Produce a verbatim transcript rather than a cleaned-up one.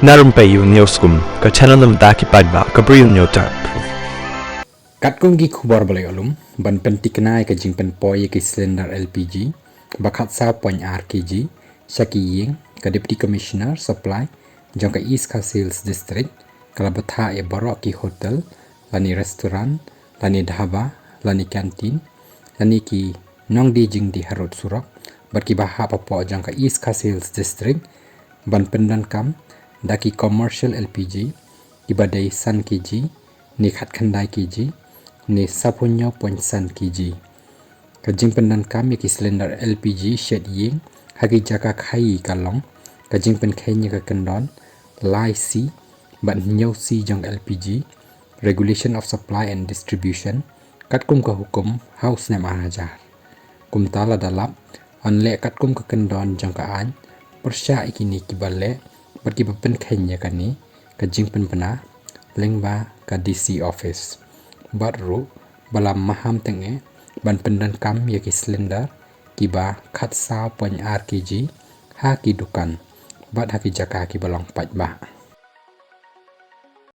Na rympei u Newskum, ka channel na bynta ki paidbah ka Bri u Newtap. Katkum ki khubor ba la ïoh lum, ban pyntikna ïa ka jingpynpoi ïa ki cylinder L P G ba khatsaw point ar K G sha ki ïing, ka Deputy Commissioner Supply jong ka East Khasi Hills District ka la bthah ïa baroh ki hotel lane restaurant lane dhaba lane canteen lane ki nongdie jingdie harud surok bad kiba hap hapoh jong ka East Khasi Hills District ban pyndonkam da ki commercial L P G kiba dei san K G ne khatkhyndai K G ne saphew hynñiew point san K G. Ka jingpyndonkam ïa ki cylinder L P G shet ïing ha ki jaka khaii ka long ka jingpynkheiñ ïa ka kyndon lai C bad hynñiew C jong L P G, Regulation of Supply and Distribution, katkum ka hukum ha u snem ar hajar. Kumta lada lap, yn leh katkum ka kyndon jong ka aiñ pyrshah ïa kine kiba leh bad kiba pynkheiñ ïa kane ka jingpynbna lyngba ka D C office. Bad ruh ba la maham teng eh ban pyndonkam ïa ki cylinder kiba khatsaw point ar K G ha ki dukan bad ha ki jaka kiba long paidbah.